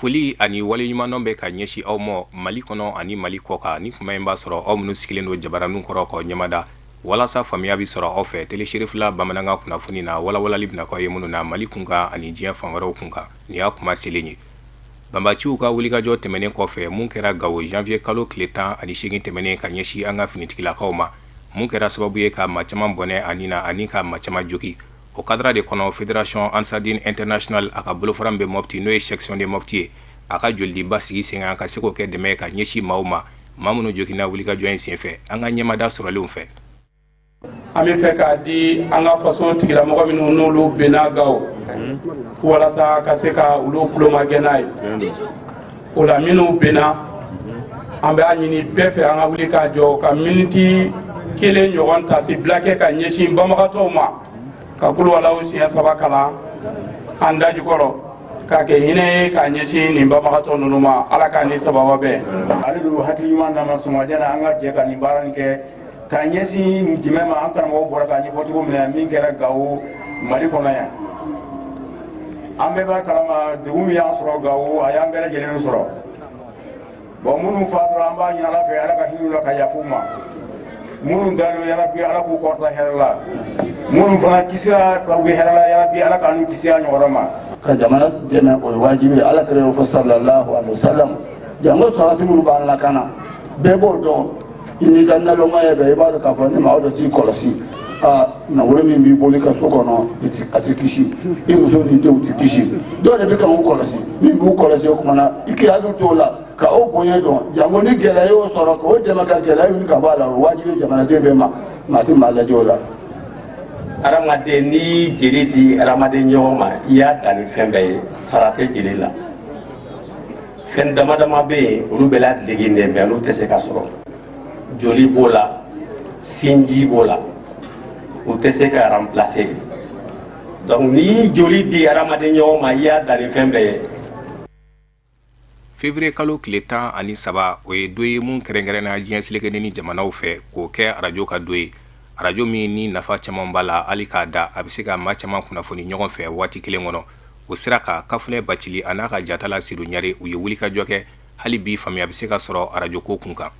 Foli ani waleɲumandɔn bɛ ka ɲɛsin aw ma Mali kɔnɔ ani Mali kɔkan. Ni kuma in b'a sɔrɔ aw minnu sigilen don jabaraninw kɔrɔ k'aw ɲɛmada walasa faamuya bɛ sɔrɔ aw fɛ Télé Cherifla bamanankan kunnafoni na, walawalali bɛna k'aw ye minnu na Mali kunkan ani diɲɛ fan wɛrɛw kunkan. Nin y'a kuma selen ye. Banbaciw ka wulikajɔ tɛmɛnen kɔfɛ, mun kɛra Gawo janvier kalo tile 18 tɛmɛnen ka ɲɛsin an ka finitigilakaw ma, mun kɛra sababu ye ka maa caman bɔnɛ a ni na ani ka maa caman jogin, o cadre de kɔnɔ, Fédération Ansardine Internationale, a ka bolofara min bɛ Mopti, n'o ye section de Mopti ye, a ka jolidiba sigi sen kan ka se k'o kɛ dɛmɛ ka ɲɛsin maaw ma, maa minnu joginna wulikajɔ in senfɛ. An ka ɲɛmada sɔrɔlenw fɛ. An bɛ fɛ k'a di an ka faso tigilamɔgɔ minnu n'olu binna Gawo, walasa ka se ka olu tulomagɛn n'a ye. O la, minnu binna, an b'a ɲini bɛɛ fɛ, an ka wuli k'a jɔ ka miniti kelen ɲɔgɔn tasibila kɛ ka ɲɛsin banbagatɔw ma, ka kuluwalaw siɲɛ saba kalan an dajukɔrɔ, k'a kɛ hinɛ ye k'a ɲɛsin nin banbagatɔ ninnu ma. Ala k'a ni sababa bɛn. Ale don hakili ɲuman d'an ma sɔgɔmada na, an ka jɛ ka nin baara nin kɛ k'a ɲɛsin jumɛn ma? An karamɔgɔ bɔra k'a ɲɛfɔ cogo min na, min kɛra Gawo, Mali kɔnɔ yan, an bɛɛ b'a kalama. Degun min y'an sɔrɔ Gawo, a y'an bɛɛ lajɛlen sɔrɔ. Bon, minnu fatura, an b'a ɲini Ala fɛ, Ala ka hinɛ u la ka yafa u ma. Minnu dalen, yarabi Ala k'u kɔrɔta hɛrɛ la. Minnu fana kisira ka u hɛrɛ la, yarabi Ala k'an kisi a ɲɔgɔn ma. Ka jamana dɛmɛ, o ye wajibi ye. Ala kɛra y'o fɔ, sallallahu alaihi wasallam. Jango sɔrɔsi minnu b'an lakana, bɛɛ b'o dɔn. I n'i ka naloma ye bɛɛ, i b'a dɔn k'a fɔ ni maa dɔ t'i kɔlɔsi, aa, nafolo min b'i bolo i ka so kɔnɔ, a tɛ kisi, i muso n'i denw tɛ kisi. Dɔw de bɛ kan k'u kɔlɔsi. Min b'u kɔlɔsi, o kumana i k'i hakili t'o la, ka o bonya dɔn. Jango ni gɛlɛya y'o sɔrɔ, k'o dɛmɛ ka gɛlɛya wuli ka bɔ a la, o wajibi ye jamanaden bɛɛ ma. Maa tɛ maa lajɛ o la. Adamaden, n'i y'i jeli di adamaden ɲɔgɔn ma, i y'a dan ni fɛn bɛɛ ye, sara tɛ jeli la. Fɛn dama dama bɛ yen, olu bɛ ladege de, mais olu tɛ se ka sɔrɔ. Joli b'o la, sinji b'o la, u tɛ se ka remplacer. Donc n'i y'i joli di adamaden ɲɔgɔn ma, i y'a dan ni fɛn bɛɛ ye. Février kalo tile 13, o ye don ye mun kɛrɛnkɛrɛnna diɲɛ seleke ni jamanaw fɛ k'o kɛ arajo ka don ye. Arajo min ni nafa caman b'a la, hali k'a da a bɛ se ka maa caman kunnafoni ɲɔgɔn fɛ waati kelen kɔnɔ. O sira kan, Kafunɛ Bacili a n'a ka jatala Sedu Ɲare, u ye wulikajɔ kɛ hali bi faamuya bɛ se ka sɔrɔ arajo ko kun kan.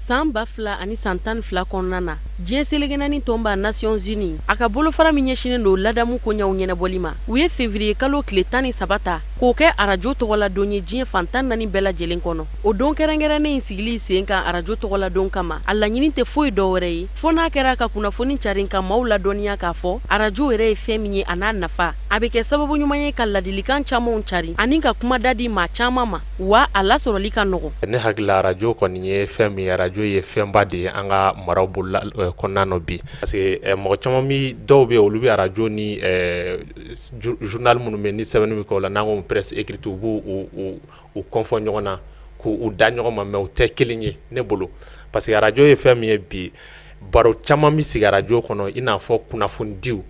San 2012 kɔnɔna na, diɲɛ seleke naani tɔnba Nations Unies, a ka bolofara min ɲɛsinnen don ladamu koɲaw ɲɛnabɔli ma, u ye février kalo tile 13 ta k'o kɛ arajo tɔgɔladon ye diɲɛ fan 14 bɛɛ lajɛlen kɔnɔ. O don kɛrɛnkɛrɛnnen in sigili sen kan arajo tɔgɔladon kama, a laɲini tɛ foyi dɔwɛrɛ ye fo n'a kɛra ka kunnafoni carin, ka maaw ladɔnniya k'a fɔ arajo yɛrɛ ye fɛn min ye a n'a nafa. A bɛ kɛ sababu ɲuman ye ka ladilikan camanw carin ani ka kumada di maa caman ma, wa a lasɔrɔli ka nɔgɔn. Ne hakili la, arajo kɔni ye fɛn min ye, arajo ye fɛnba de ye an ka maraw bolola kɔnɔna nɔ bi, parce que mɔgɔ caman bi, dɔw bɛ yen, olu bɛ arajo ni journal minnu bɛ ni sɛbɛnni bɛ kɛ o la, n'an ko presse écrite, u b'u u kɔnfɔ ɲɔgɔn na k'u da ɲɔgɔn ma, mais u tɛ kelen ye ne bolo, parce que arajo ye fɛn min ye bi, baro caman bɛ sigi arajo kɔnɔ, i n'a fɔ kunnafonidiw,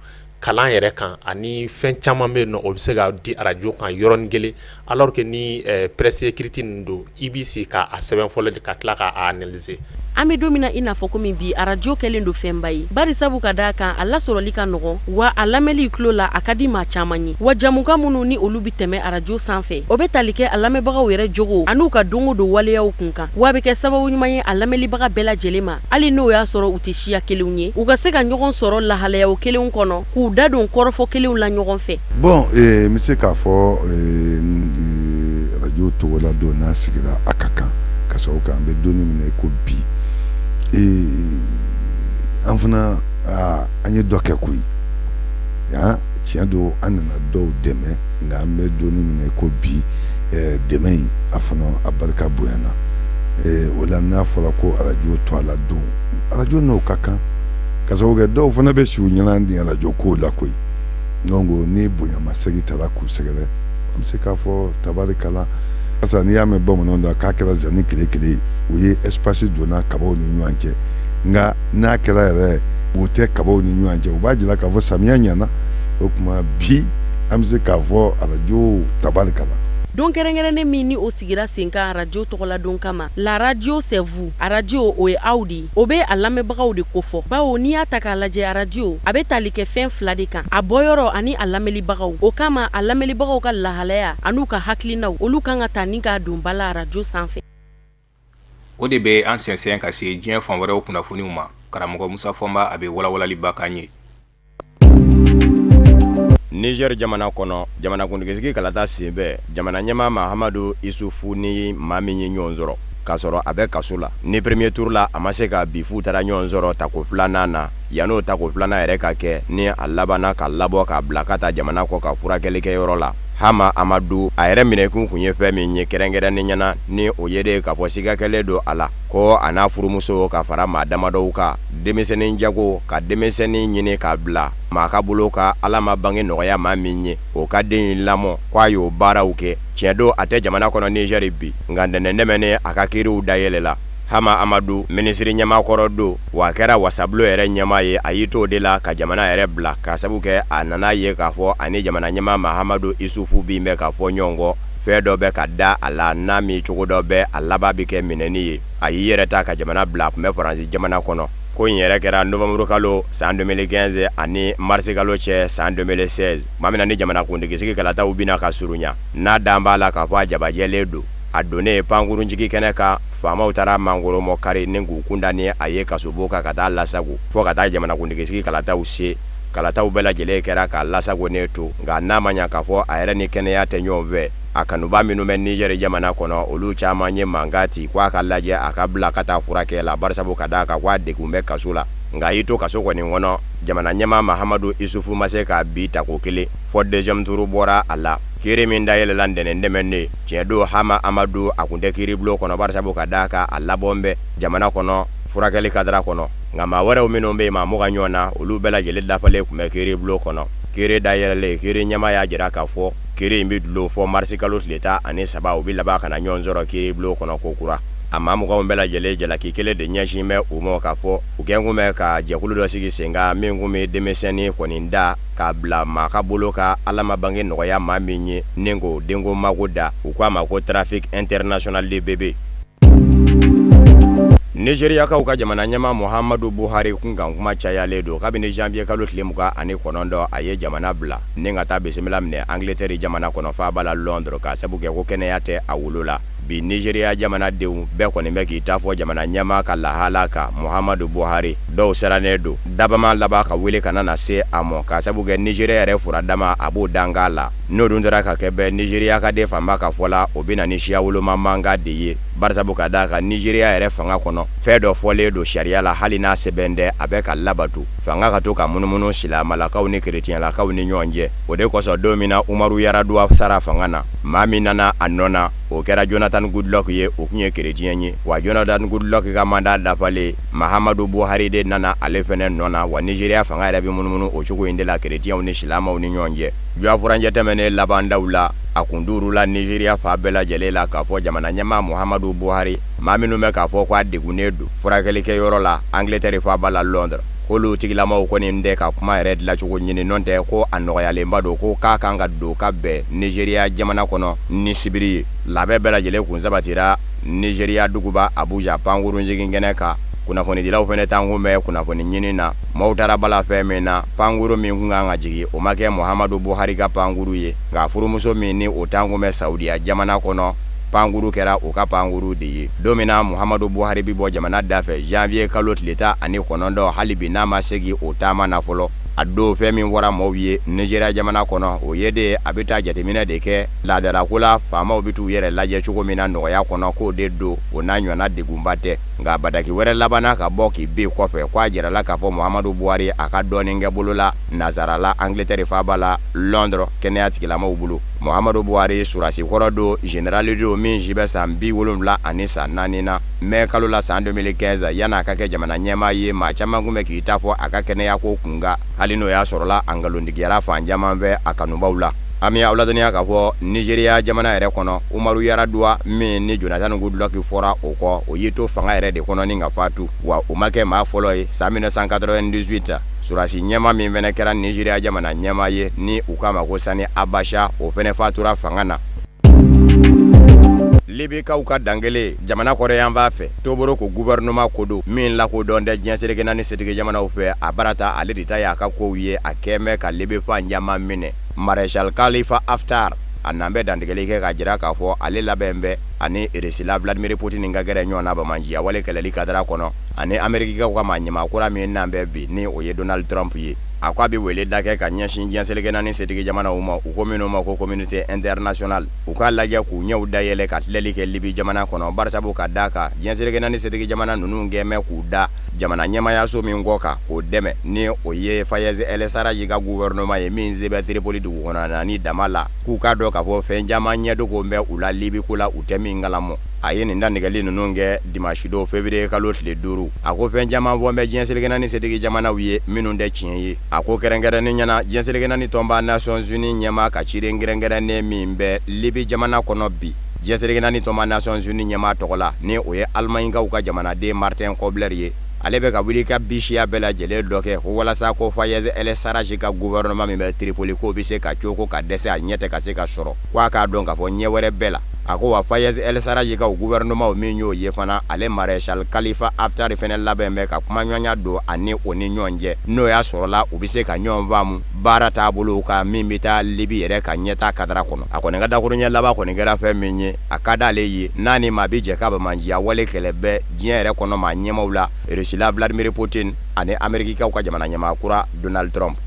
kalan yɛrɛ kan, ani fɛn caman bɛ yen nɔ, o bɛ se ka di arajo kan yɔrɔnin kelen, alors que ni presse écrite ninnu don, i b'i sigi k'a sɛbɛn fɔlɔ de ka tila k'a analyser. An bɛ don min na i n'a fɔ komi bi, arajo kɛlen don fɛnba ye, bari sabu ka d'a kan a lasɔrɔli ka nɔgɔn, wa a lamɛnli tulo la, a ka di maa caman ye. Wa jamukan minnu ni olu bɛ tɛmɛ arajo sanfɛ, o bɛ tali kɛ a lamɛnbagaw yɛrɛ jogo an'u ka don o don waleyaw kun kan, wa a bɛ kɛ sababu ɲuman ye a lamɛnlibaga bɛɛ lajɛlen ma, hali n'o y'a sɔrɔ u tɛ siya kelenw ye, u ka se ka ɲɔgɔn sɔrɔ lahalayaw kelenw kɔnɔ, k'u da don kɔrɔfɔ kelenw la ɲɔgɔn fɛ. Bon, n bɛ se k'a fɔ arajo tɔgɔla don n'a sigira, a ka kan ka sababu kɛ an bɛ don min na i ko bi, an fana an ye dɔ kɛ koyi. Yan tiɲɛ don, an nana dɔw dɛmɛ, nka an bɛ don min na i ko bi, dɛmɛ in a fana a barika bonyana. O la, n'a fɔra ko arajo tɔgɔla don, arajo n'o ka kan ka sababu kɛ dɔw fana bɛ si u ɲɛna ni arajo kow la koyi. Donc ni bonyamasegin taara k'u sɛgɛrɛ, an bɛ se k'a fɔ tabarikala. Barisa n'i y'a mɛn bamananw da k'a kɛra zani kele kele, o ye espace donna kabaw ni ɲɔgɔn cɛ. Nka n'a kɛra yɛrɛ o tɛ kabaw ni ɲɔgɔn cɛ, o b'a jira k'a fɔ samiya ɲana. O tuma bi an bɛ se k'a fɔ arajo tabarikala. Don kɛrɛnkɛrɛnnen min ni o sigira sen kan arajo tɔgɔladon kama, la radio c'est vous, arajo o ye aw de ye, o bɛ a lamɛnbagaw de kofɔ, bawo n'i y'a ta k'a lajɛ arajo a bɛ tali kɛ fɛn fila de kan, a bɔyɔrɔ ani a lamɛnlibagaw. O kama a lamɛnlibagaw ka lahalaya an'u ka hakilinaw, olu kan ka ta ni k'a don ba la arajo sanfɛ. O de bɛ an sɛnsɛn ka se diɲɛ fan wɛrɛw kunnafoniw ma. Karamɔgɔ Musa Fɔnba, a bɛ walawalaliba k'an ye. Niger jamana kɔnɔ, jamanakuntigisigi kalata senfɛ, jamana ɲɛmaa Mahamadu Isufu ni maa min ye ɲɔgɔn sɔrɔ k'a sɔrɔ a bɛ kaso la ni premier tour la, a ma se ka bi f'u taara ɲɔgɔn sɔrɔ tako filanan na. Yann'o tako filanan yɛrɛ ka kɛ, ni a labanna ka labɔ k'a bila ka taa jamana kɔkan furakɛli kɛyɔrɔ la. Hama Amadu, a yɛrɛ minɛkun kun ye fɛn min ye kɛrɛnkɛrɛnnenya na, ni o ye de k'a fɔ siga kɛlen don a la ko a n'a furumuso ka fara maa damadɔw kan, denmisɛnnin jago, ka denmisɛnnin ɲini k'a bila maa ka bolo kan, Ala ma bange nɔgɔya maa min ye, o ka den in lamɔ, ko a y'o baaraw kɛ. Tiɲɛ don, a tɛ jamana kɔnɔ Nizɛri bi, nka ntɛnɛn tɛmɛnen a ka kiriw dayɛlɛla. Hama Amadu, minisiri ɲɛmaa kɔrɔ don, wa a kɛra wasabulon yɛrɛ ɲɛmaa ye. A y'i to o de la ka jamana yɛrɛ bila, k'a sabu kɛ a nana ye k'a fɔ a ni jamana ɲɛmaa Mahamadu Isufu bin bɛ ka fɔ ɲɔgɔn kɔ, fɛn dɔ bɛ ka da a la n'a min cogo dɔ bɛ a laban bɛ kɛ minɛni ye. A y'i yɛrɛ ta ka jamana bila, a tun bɛ Faransi jamana kɔnɔ. Ko in yɛrɛ kɛra nowanburukalo san 2015 ani marisikalo cɛ san 2016, tuma min na ni jamanakuntigisigi kalataw bɛna ka surunya, n'a dan b'a la k'a fɔ a jabajɛlen don. A donnen pankurunjigi kɛnɛ kan, faamaw taara mangoromɔ kari ni k'u kunda ni a ye kasobon kan ka taa lasago fo ka taa jamanakuntigisigi kalataw se. Kalataw bɛɛ lajɛlen kɛra k'a lasagonnen to, nka n'a ma ɲa k'a fɔ a yɛrɛ ni kɛnɛya tɛ ɲɔgɔn fɛ, a kanuba minnu bɛ Nizɛri jamana kɔnɔ, olu caman ye mankan ci ko a ka lajɛ, a ka bila ka taa furakɛ la, barisabu ka d'a kan ko a degun bɛ kaso la. Nka a y'i to kaso kɔni kɔnɔ, jamana ɲɛmaa Mahamadu Isufu ma se k'a bi tako kelen fɔ deuxième tour bɔra a la. Kiri min dayɛlɛla ntɛnɛn tɛmɛnen, tiɲɛ don, Hama Amadu a kun tɛ kiiribulon kɔnɔ, barisabu ka d'a kan a labɔn bɛ jamana kɔnɔ furakɛli kadara kɔnɔ. Nka maa wɛrɛw minnu bɛ yen, maa 20 ɲɔgɔn na, olu bɛɛ lajɛlen dafalen tun bɛ kiiribulon kɔnɔ. Kiri dayɛlɛlen, kiri ɲɛmaa y'a jira k'a fɔ kiri in bɛ dulon fɔ marisikalo tile 13, u bɛ laban ka na ɲɔgɔn sɔrɔ kiiribulon kɔnɔ kokura. A maa 20 bɛɛ lajɛlen, jalaki kelen de ɲɛsin bɛ u ma, k'a fɔ u kɛn kun bɛ ka jɛkulu dɔ sigi sen kan min kun bɛ denmisɛnnin kɔni da k'a bila maa ka bolo kan, Ala ma bange nɔgɔya maa min ye, ni k'o denko mago da. U k'a ma ko trafic international de bébé. Nizeriyakaw ka jamana ɲɛmaa Muhamadu Buhari kunkan kuma cayalen don kabini janvier kalo tile 29, a ye jamana bila ni ka taa bisimila minɛ Angleterre jamana kɔnɔ faaba la Londres, k'a sabu kɛ ko kɛnɛya tɛ a wolo la. Bi Nizeriya jamanadenw bɛɛ kɔni bɛ k'i ta fɔ jamana ɲɛmaa ka lahala kan Muhamadu Buhari. Dɔw sirannen don dabama laban ka wele kana na se a ma, k'a sabu kɛ Nizeriya yɛrɛ furadama a b'o danga la. N'o dun taara ka kɛ bɛɛ Nizeriya ka den fanba ka fɔ la, o bɛ na ni siya woloma mankan de ye, barisabu ka d'a kan Nizeriya yɛrɛ fanga kɔnɔ, fɛn dɔ fɔlen don sariya la, hali n'a sɛbɛn tɛ, a bɛ ka labatu. Fanga ka to ka munumunu silamalakaw ni kerecɛnlakaw ni ɲɔgɔn cɛ. O de kosɔn don min na Umaru Yaraduwa sara fanga na, maa min nana a nɔ na, o kɛra Jonathan Goodluck ye, o tun ye kerecɛn ye. Wa Jonathan Goodluck ka mandat dafalen, Mahamadu Buhari de nana ale fana nɔ na. Wa Nizeriya fanga yɛrɛ bɛ munumunu o cogo in de la kerecɛnw ni silamaw ni ɲɔgɔn cɛ. Juwa furancɛ tɛmɛnen labandaw la, a kun duurula Nizeriya fan bɛɛ lajɛlen la k'a fɔ jamana ɲɛmaa Muhamadu Buhari, maa minnu bɛ k'a fɔ k'a degunnen don furakɛlikɛyɔrɔ la Angleterre faaba la Londres, k'olu tigilamaw kɔni tɛ ka kuma yɛrɛ dilancogo ɲini, n'o tɛ ko a nɔgɔyalenba don ko k'a kan ka don ka bɛn Nizeriya jamana kɔnɔ ni sibiri ye. Labɛn bɛɛ lajɛlen kun sabatira Nizeriya duguba Abuja pankurunjiginkɛnɛ kan. Kunnafonidilaw fana taa kun bɛ kunnafoni ɲini na. Maaw taara bala fɛn min na, pankuru min kun kan ka jigin, o ma kɛ Muhamadu Buhari ka pankuru ye, nka furumuso min ni o taa kun bɛ Saudiya jamana kɔnɔ, pankuru kɛra o ka pankuru de ye. Don min na Muhamadu Buhari bɛ bɔ jamana dafɛ janvier kalo tile 19, hali bi n'a ma segin o taama na fɔlɔ. A don fɛn min fɔra maaw ye Nizeriya jamana kɔnɔ, o ye de a bɛ taa jateminɛ de kɛ laadalako la, faamaw bɛ t'u yɛrɛ lajɛ cogo min na nɔgɔya kɔnɔ, k'o de don, o n'a ɲɔgɔnna degunba tɛ. Nka bataki wɛrɛ labanna ka bɔ k'i bin kɔfɛ k'a jirala k'a fɔ Muhamadu Buhari a ka dɔɔnin kɛ bolo la nansarala Angleterre faaba la Londres kɛnɛya tigilamaaw bolo. Muhamadu Buhari sɔrɔdasi kɔrɔ don, général don min si bɛ san 74 san 4 na. Mai kalo la san 2015, yan'a ka kɛ jamana ɲɛmaa ye, maa caman tun bɛ k'i ta fɔ a ka kɛnɛyako kunkan, hali n'o y'a sɔrɔla a nkalontigiyara fan caman fɛ a kanubaw la. An bɛ aw ladɔnniya k'a fɔ Nizeriya jamana yɛrɛ kɔnɔ, Umaru Yaraduwa min ni Jonathan Goodluck fɔra o kɔ, o y'i to fanga yɛrɛ de kɔnɔ ni ka fatu, wa o ma kɛ maa fɔlɔ ye. San 1998, sɔrɔdasi ɲɛmaa min fana kɛra Nizeriya jamana ɲɛmaa ye ni u k'a ma ko Sani Abacha, o fana fatura fanga na. Libikaw ka dankelen jamana kɔrɔyanfan fɛ Tobruk gouvernement ko don min lakodɔn tɛ diɲɛ seleke naani setigi jamanaw fɛ a barata ale de ta y'a ka kow ye a kɛn bɛ ka Libi fan caman minɛ. Maréchal Khalifa Haftar a nan bɛ dantigɛli kɛ k'a jira k'a fɔ ale labɛn bɛ ani Irisila Vladimir Poutine ka gɛrɛ ɲɔgɔn na banbaanciya wale kɛlɛli kadara kɔnɔ ani Amerikikaw ka maa ɲɛmaa kura min nan bɛ bi ni o ye Donald Trump ye. A ko a bɛ wele da kɛ ka ɲɛsin diɲɛ seleke naani setigi jamanaw ma, u ko minnu ma ko communauté internationale, u k'a lajɛ k'u ɲɛw dayɛlɛ ka filɛli kɛ Libi jamana kɔnɔ barisabu ka d'a kan diɲɛ seleke naani setigi jamana ninnu kɛn bɛ k'u da jamana ɲɛmaayaso min kɔ kan k'o dɛmɛ ni o ye Fayez El Sarraj ka gouvernement ye min se bɛ Tripoli dugu kɔnɔna na ni dama la, k'u k'a dɔn k'a fɔ fɛn caman ɲɛdogo bɛ u la Libi ko la u tɛ min kalama. A ye nin dantigɛli ninnu kɛ dimanche don février kalo tile 5. A ko fɛn caman fɔ bɛ diɲɛ seleke naani setigi jamanaw ye minnu tɛ tiɲɛ ye. A ko kɛrɛnkɛrɛnnenya na diɲɛ seleke naani tɔnba Nations Unies ɲɛmaa ka ciden kɛrɛnkɛrɛnnen min bɛ Libi jamana kɔnɔ bi, diɲɛ seleke naani tɔnba Nations Unies ɲɛmaa tɔgɔ la, ni o ye Allemagnekaw ka jamanaden Martin Kobler ye, ale bɛ ka wuli ka bi siya bɛɛ lajɛlen dɔ kɛ ko walasa ko Fayez El Sarraj ka gouvernement min bɛ Tripoli k'o bɛ se ka cooko ka dɛsɛ a ɲɛ tɛ ka se ka sɔrɔ, ko a k'a dɔn k'a fɔ ɲɛ wɛrɛ bɛɛ la. A ko wa Fayez El Sarraj ka gouvernement min y'o ye fana, ale Maréchal Khalifa Haftar fana labɛn bɛ ka kumaɲɔgɔnya don a ni o ni ɲɔgɔn cɛ, n'o y'a sɔrɔla u bɛ se ka ɲɔgɔn faamu baara taabolo kan min bɛ taa Libi yɛrɛ ka ɲɛtaa kadara kɔnɔ. A kɔni ka dakuruɲɛ laban kɔni kɛra fɛn min ye, a ka d'ale ye n'a ni maa bɛ jɛ ka banbaanciya wale kɛlɛ bɛ diɲɛ yɛrɛ kɔnɔ maa ɲɛmaaw la, Russie la Vladimir Poutine ani Amerikikaw ka jamana ɲɛmaa kura Donald Trump.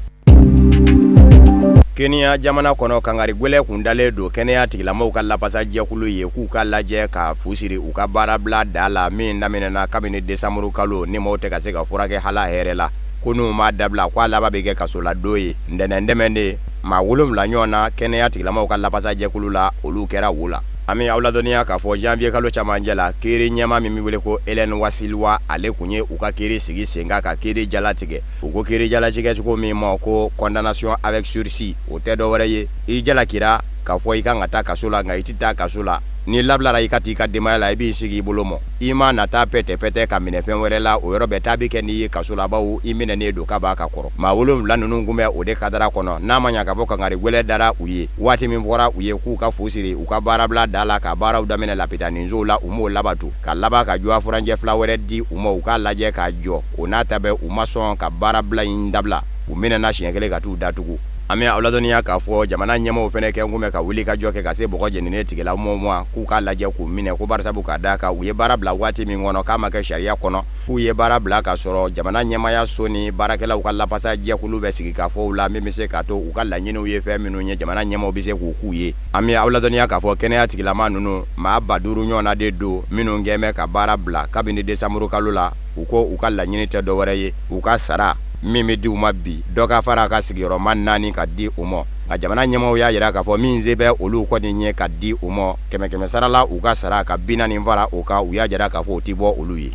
Kenya jamana kɔnɔ, kangari gwɛlɛn kun dalen don kɛnɛya tigilamɔgɔw ka lapasajɛkulu ye k'u ka lajɛ ka fu siri u ka baarabila da la min daminɛna kabini desanburu kalo ni maaw tɛ ka se ka furakɛ hala hɛrɛ la, ko n'u m'a dabila ko a laban bɛ kɛ kasoladon ye. Ntɛnɛn tɛmɛnen, maa 7 ɲɔgɔn na kɛnɛya tigilamɔgɔw ka lapasajɛkulu la, olu kɛra wo la. An bɛ aw ladɔnniya k'a fɔ janvier kalo camancɛ la, kiiri ɲɛmaa min bɛ wele ko Helen Wasilwa, ale kun ye u ka kiiri sigi sen kan ka kiiri jalatigɛ. U ko kiiri jalatigɛ cogo min ma ko condamnation avec sursis, o tɛ dɔwɛrɛ ye, i jalakira k'a fɔ i kan ka taa kaso la, nka i tɛ taa kaso la. N'i labilara i ka taa i ka denbaya la, i b'i sigi i bolo mɔ, i ma na taa pɛtɛpɛtɛ ka minɛ fɛn wɛrɛ la, o yɔrɔ bɛɛ taa bɛ kɛ n'i ye kaso la, bawo i minɛnen don ka ban ka kɔrɔ. Maa 7 ninnu kun bɛ o de kadara kɔnɔ, n'a ma ɲa k'a fɔ kangari gwɛlɛn dara u ye waati min fɔra u ye k'u ka fu siri u ka baarabila da la ka baaraw daminɛ lapitanisow la, u m'o labato, ka laban ka juwa furancɛ 2 wɛrɛ di u ma u k'a lajɛ k'a jɔ. O n'a ta bɛɛ, u ma sɔn ka baarabila in dabila, u minɛna siɲɛ kelen ka t'u datugu. An bɛ aw ladɔnniya k'a fɔ jamana ɲɛmaaw fana kɛ kun bɛ ka wuli ka jɔ kɛ ka se bɔgɔ jeninen tigilamɔgɔw ma k'u k'a lajɛ k'u minɛ, ko barisabu ka d'a kan u ye baara bila waati min kɔnɔ k'a ma kɛ sariya kɔnɔ, k'u ye baara bila k'a sɔrɔ jamana ɲɛmaayaso ni baarakɛlaw ka lapasa jɛkulu bɛ sigikafɔw la min bɛ se k'a to u ka laɲiniw ye fɛn minnu ye, jamana ɲɛmaaw bɛ se k'u k'u ye. An bɛ aw ladɔnniya k'a fɔ kɛnɛya tigilamaa ninnu maa 5000 ɲɔgɔnna de don minnu kɛn bɛ ka baara bila kabini desanburu kalo la. U ko u ka laɲini tɛ dɔwɛrɛ ye, u ka sara min bɛ di u ma bi, dɔ ka fara a ka sigiyɔrɔma 4 ka di u ma. Nka jamana ɲɛmaaw y'a jira k'a fɔ min se bɛ olu kɔni ye ka di u ma, kɛmɛ kɛmɛ sara la u ka sara ka 40 fara o kan, u y'a jira k'a fɔ o tɛ bɔ olu ye.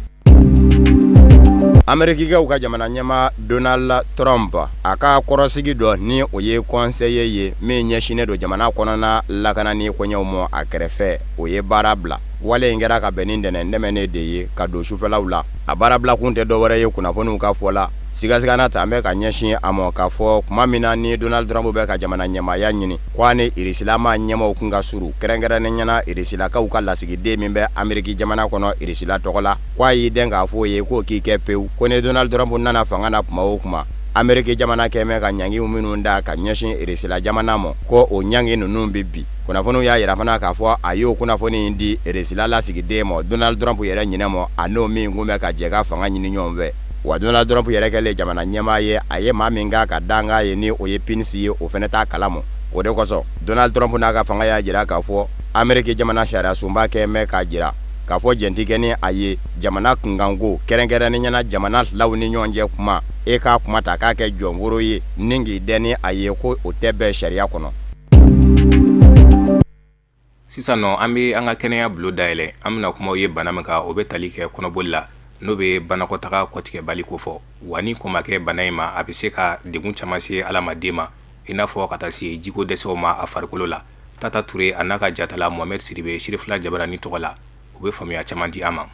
Amerikikaw ka jamana ɲɛmaa Donald Trump, a ka kɔrɔsigi dɔ ni o ye conseiller ye min ɲɛsinnen don jamana kɔnɔna lakanani koɲɛw ma a kɛrɛfɛ, o ye baara bila. Wale in kɛra ka bɛn ni ntɛnɛn tɛmɛnen de ye ka don sufɛlaw la. A baarabilakun tɛ dɔwɛrɛ ye kunnafoniw ka fɔ la, sigasigana ta bɛ ka ɲɛsin a ma k'a fɔ tuma min na ni Donald Trump bɛ ka jamana ɲɛmaaya ɲini, ko a ni Irisila maa ɲɛmaaw kun ka surun, kɛrɛnkɛrɛnnenya na Irisilakaw ka lasigiden min bɛ Ameriki jamana kɔnɔ Irisila tɔgɔ la, ko a y'i dɛn k'a fɔ o ye k'o k'i kɛ pewu, ko ni Donald Trump nana fanga na tuma o tuma, Ameriki jamana kɛn bɛ ka ɲangiw minnu da ka ɲɛsin Irisila jamana ma, ko o ɲangi ninnu bɛ bin. Kunnafoniw y'a jira fana k'a fɔ a y'o kunnafoni in di Irisila lasigiden ma Donald Trump yɛrɛ ɲinɛ ma, a n'o min kun bɛ ka jɛ ka fanga ɲini ɲɔgɔn fɛ. Wa Donald Trump yɛrɛ kɛlen jamana ɲɛmaa ye, a ye maa min k'a ka dankan ye ni o ye Pence ye, o fana t'a kalama. O de kosɔn Donald Trump n'a ka fanga y'a jira k'a fɔ Ameriki jamana sariyasunba kɛn bɛ k'a jira k'a fɔ jɛn tɛ kɛ ni a ye jamana kunkanko, kɛrɛnkɛrɛnnenya la jamana filaw ni ɲɔgɔn cɛ kuma, e k'a kuma ta k'a kɛ jɔnforo ye ni k'i dɛn ni a ye, ko o tɛ bɛn sariya kɔnɔ. Sisan nɔ, an bɛ an ka kɛnɛya bulon dayɛlɛ. An bɛna kuma ye bana min kan, o bɛ tali kɛ kɔnɔboli la, n'o bɛ banakɔtaga kɔtigɛbali kofɔ. Wa ni kɔn ma kɛ bana in ma, a bɛ se ka degun caman se adamaden ma, i n'a fɔ ka taa se jiko dɛsɛw ma a farikolo la. Tata Ture a n'a ka jatala Mohamed Sidibe, Sirifila Jabarani tɔgɔ la, u bɛ faamuya caman di an ma.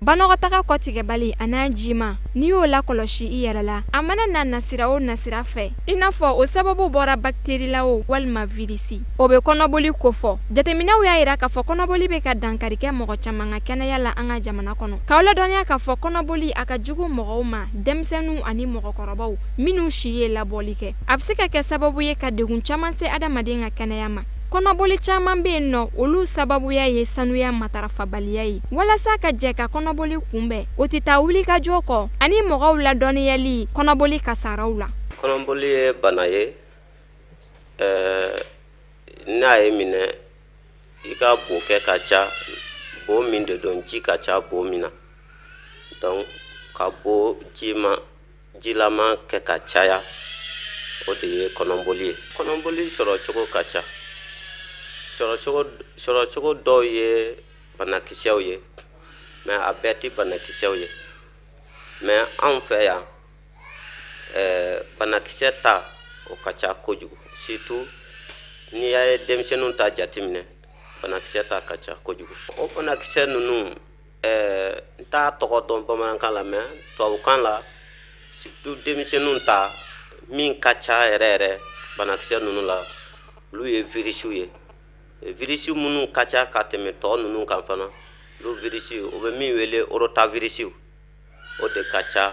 Banakɔtaga kɔtigɛbali a n'a jima, n'i y'o lakɔlɔsi i yɛrɛ la, a mana na nasira o nasira fɛ, i n'a fɔ o sababu bɔra bakiteri la o walima virisi, o bɛ kɔnɔboli kofɔ. Jateminɛw y'a jira k'a fɔ kɔnɔboli bɛ ka dankari kɛ mɔgɔ caman ka kɛnɛya la an ka jamana kɔnɔ. K'aw ladɔnniya k'a fɔ kɔnɔboli a ka jugu mɔgɔw ma, denmisɛnninw ani mɔgɔkɔrɔbaw minnu si ye labɔli kɛ. A bɛ se ka kɛ sababu ye ka degun caman se adamaden ka kɛnɛya ma. Kɔnɔboli caman bɛ yen nɔ, olu sababuya ye sanuya matarafabaliya ye. Walasa ka jɛ ka kɔnɔboli kunbɛn, o tɛ taa wulikajɔ kɔ ani mɔgɔw ladɔnniyali kɔnɔboli kasaraw la. Kɔnɔboli ye bana ye, ɛɛ n'a y'i minɛ, i ka bo kɛ ka ca, bo min de don, ji ka ca bo min na. Donc ka bo jima jilama kɛ ka caya, o de ye kɔnɔboli ye. Kɔnɔboli sɔrɔcogo ka ca. Sɔrɔcogo dɔw ye banakisɛw ye, mais a bɛɛ tɛ banakisɛw ye. Mais anw fɛ yan, banakisɛ ta o ka ca kojugu, surtout n'i y'a ye denmisɛnninw ta jateminɛ, banakisɛ ta ka ca kojugu. O banakisɛ ninnu, n t'a tɔgɔ dɔn bamanankan la, mais tubabukan la, surtout denmisɛnninw ta min ka ca yɛrɛ yɛrɛ banakisɛ ninnu la, olu ye virisiw ye. Virisi minnu ka ca ka tɛmɛ tɔ ninnu kan fana, olu virisi, o bɛ min wele rotavirisiw, o de ka ca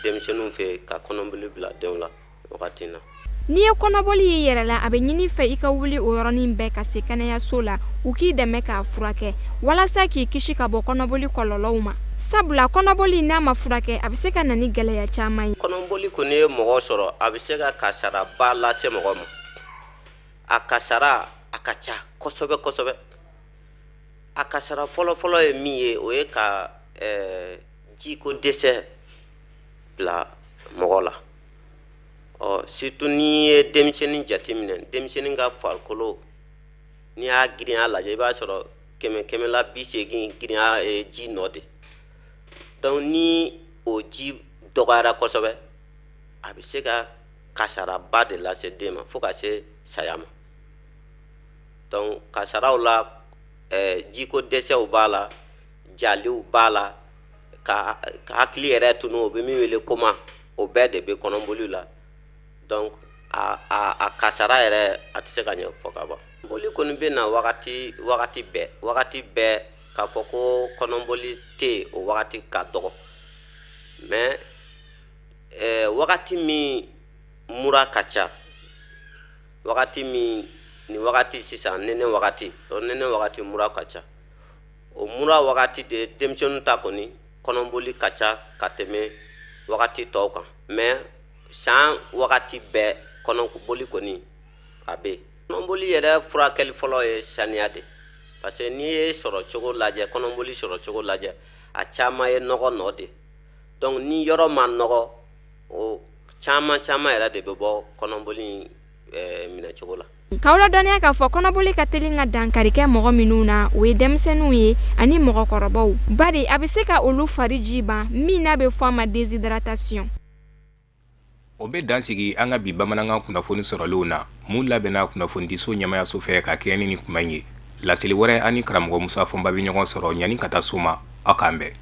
denmisɛnninw fɛ ka kɔnɔboli bila denw la wagati na. N'i ye kɔnɔboli y'i yɛrɛ la, a bɛ ɲini i fɛ i ka wuli o yɔrɔnin bɛɛ ka se kɛnɛyaso la, u k'i dɛmɛ k'a furakɛ walasa k'i kisi ka bɔ kɔnɔboli kɔlɔlɔw ma. Sabula kɔnɔboli n'a ma furakɛ, a bɛ se ka na ni gɛlɛya caman ye. Kɔnɔboli kɔni ye mɔgɔ sɔrɔ, a bɛ se ka kasaraba lase mɔgɔ ma. A kasara a ka ca kosɛbɛ kosɛbɛ. A kasara fɔlɔfɔlɔ ye min ye, o ye ka jiko dɛsɛ bila mɔgɔ la. Ɔ surtout n'i ye denmisɛnnin jateminɛ, denmisɛnnin ka farikolo, n'i y'a girinya lajɛ, i b'a sɔrɔ kɛmɛ kɛmɛ la 80 girinya ye ji nɔ de. Donc ni o ji dɔgɔyara kosɛbɛ, a bɛ se ka kasaraba de lase den ma fo ka se saya ma. Donc kasaraw la, jiko dɛsɛw b'a la, jaliw b'a la, ka hakili yɛrɛ tunu, o bɛ min wele coma, o bɛɛ de bɛ kɔnɔboli la. Donc a kasara yɛrɛ, a tɛ se ka ɲɛfɔ ka ban. Boli kɔni bɛ na wagati wagati bɛɛ, wagati bɛɛ k'a fɔ ko kɔnɔboli tɛ yen, o wagati ka dɔgɔ. Mais wagati min mura ka ca, wagati min ni wagati sisan nɛnɛ wagati, nɛnɛ wagati mura ka ca, o mura wagati de denmisɛnnin ta kɔni kɔnɔboli ka ca ka tɛmɛ wagati tɔw kan. Mais san wagati bɛɛ kɔnɔboli kɔni a bɛ yen. Kɔnɔboli yɛrɛ furakɛli fɔlɔ ye saniya de, parce que n'i ye sɔrɔcogo lajɛ, kɔnɔboli sɔrɔcogo lajɛ, a caman ye nɔgɔ nɔ de. Donc ni yɔrɔ ma nɔgɔ, o caman caman yɛrɛ de bɛ bɔ kɔnɔboli minɛcogo la. K'aw ladɔnniya k'a fɔ kɔnɔboli ka teli ka dankari kɛ mɔgɔ minnu na, o ye denmisɛnninw ye ani mɔgɔkɔrɔbaw, bari a bɛ se ka olu fari ji ban, min n'a bɛ fɔ a ma déshydratation. O bɛ dan sigi an ka bi bamanankan kunnafoni sɔrɔlenw na, mun labɛnna kunnafonidiso ɲɛmayaso fɛ ka kɛɲɛ ni nin kuma in ye. Laseli wɛrɛ, an ni karamɔgɔ Musa Fɔnba bɛ ɲɔgɔn sɔrɔ. Ɲani ka taa so ma, aw k'an bɛn.